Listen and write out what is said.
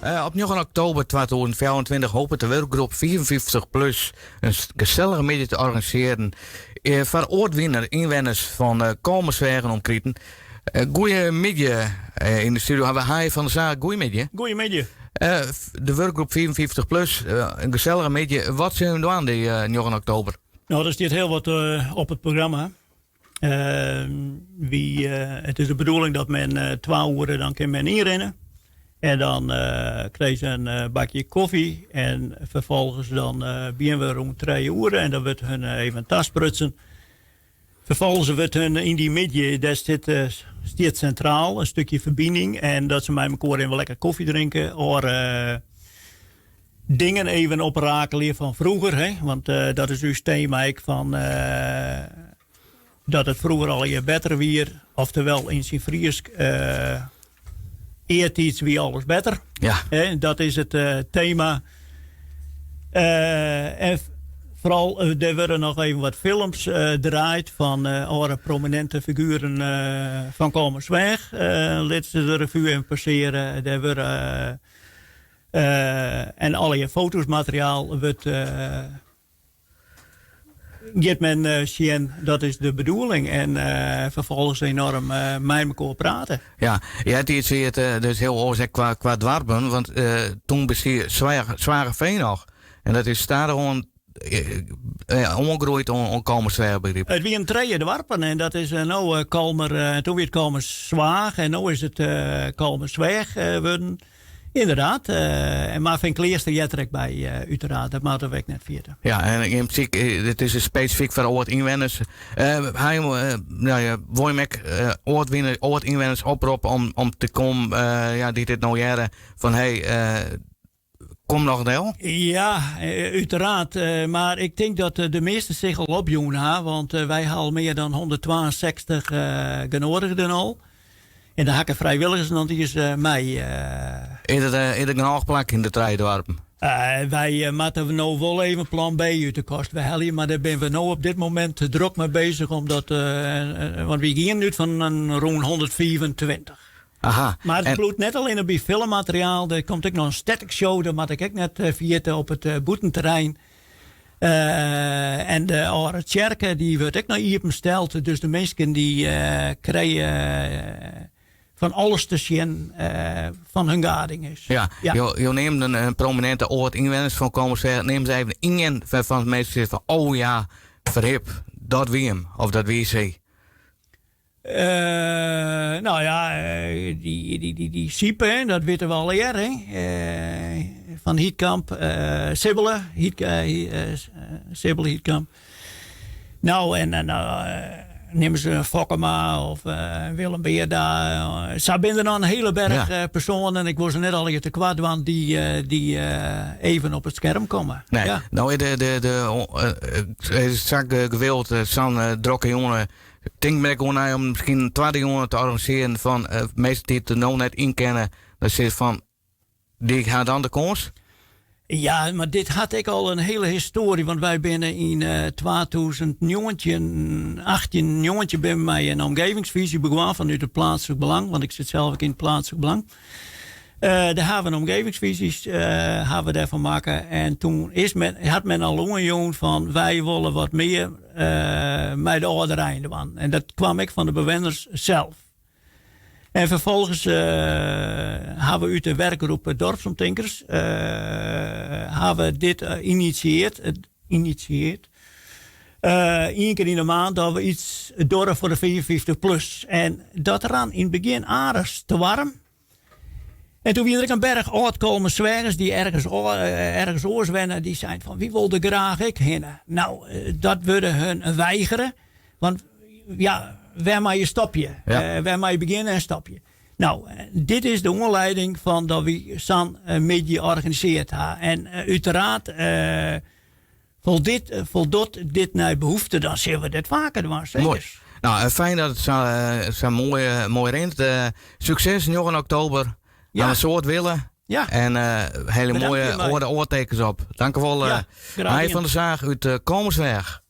Op 9 oktober 2024 hopet de wurkgroep 55 plus in gesellige middei te organisearjen foar âld-Wiener ynwenners fan Kollumersweach en omkriten. Goeiemiddei. Yn de studio hawwe we Haye van der Zaag. Goeiemiddei. Goeiemiddei. De wurkgroep 55 plus, in gesellige middei. Wat sille jim dwaan dy 9 oktober? No, der stiet hiel wat op it programma. Wy, it is de bedoeling dat men twa oere dan kin men ynrinne. En dan krijt se in bakje kofje en ferfolgens dan begjinne we rûn trije oere en dan wurdt hun even tasprutsen. Ferfolgens wurdt hun yn dy middei, dêr stiet, stiet sintraal in stikje ferbining en dat se mei mekoar even lekker kofje drinke. Of dingen even oprakelje fan froeger, hè? Want dat is ús tema ek fan dat it froeger allegear better wie. Oftewel yn syn Frysk, eartiids wie alles better. Hè, dat is it tema. En foaral, der wurde noch even wat films draaid fan âlde promininte figueren fan Kollumersweach. Litte se de revue even passearje. Dêr wurde en allegear foto's materiaal wurdt giet men sjen, dat is de bedoeling. En ferfolgens enoarm mei mekoar prate. Ja, eartiids wie it dus hiel oars ek kwa doarpen, want toen bestie Zwagerveen noch. En dat is stadichoan oangroeid oan Kollumersweach begryp ik. It wienen trije doarpen en dat is no Kollumer, toen wie it Kollumerzwaag en no is it Kollumersweach wurden. Ynderdaad, mar Feankleaster heart der ek by, úteraard. Dat moatte we ek net ferjitte. Ja, en yn prinsipe, dit is dus spesifyk foar âld-ynwenners. Ha jim, no ja, wol jim ek âld-ynwenners oproppe om te kommen, ja, dy't dit no hearre, fan hey, kom noch del? Ja, úteraard. Mar ik tink dat de measten sich al opjûn ha, want wy ha al mear dan 162 genoadigden al. En dan ha ik frijwilligers noch iens mei. Is der genôch plak yn de trije doarpen? Wy moatte no wol even plan B út de kast helje, mar dêr binne we no op dit momint drok mei bezich, omdat, want wy gienen út fan in rûn 125. Mar it bliuwt net allinne by filmmateriaal, der komt ek noch in static show, dat moat ik ek net ferjitte, op it bûtenterrein. En de âlde tsjerke dy wurdt ek noch iepensteld. Dus de minsken dy krije fan alles te sjen fan hun gading is. Ja, jo neamden in promininte âld-ynwenners fan Kollumersweach. Neam ris even ien wêrfan't minsken sizze fan oh ja, ferhip, dat wie him of dat wie sy. No ja, dy Sype, hè, dat witte we allegear, hè. Fan Hietkamp, Sibbele, Sibbele Hietkamp. No, en dan nimme se Fokkema of Willem Beerda. Sa binne der noch in hiele berch persoanen, ik wol se net allegear tekoart dwaan, dy't even op it skerm komme. Nee, no is de sa gewild, sa'n drokke jonge. Tink men ek oan nei om miskien in twadde jûn te organisearjen fan minsken dy't der no net yn kinne, dat se sizze fan dy ha dan de kâns? Ja, mar dit hat ek al in hiele histoarje, want wy binne yn 2019, 18, 19 binne we mei in omgevingsvisie begûn fanút it pleatslik belang, want ik sit sels ek yn it pleatslik belang. Dêr hawwe we in omgevingsvisie hawwe we dêrfan makke en toen is men, hat men al oanjûn fan wy wolle wat mear mei de âlderein dwaan. En dat kwam ek fan de bewenners sels. En ferfolgens hawwe we út de werkgroep Dorpsomtinkers hawwe dit initieerd, initieerd. Ien kear yn de maand dat we iets dogge foar de 55 plus. En dat ran yn it begjin aardich te waarm. En toen wie der ek in berch âld-Kollumersweagers dy't ergens, ergens oars wennen. Dy seinen fan, wy wolle der graach ek hinne. No, dat wurde hun weigere. Want ja, wêr moat je stopje? Ja. Wêr moat je begjinne en stopje? No, dit is de oanlieding fan dat wy sa'n middei organisearre ha. En úteraard foldocht, foldocht dit nei behoefte, dan sille we dit faker dwaan. Seker. Moai. No, fijn dat it sa moai, moai rint. Sukses 9 oktober. Ja. In soad wille. Ja. En hiele moaie oare oantekens op. Dankewol, ja, Hein van der Zaag út uh, Kollumersweach.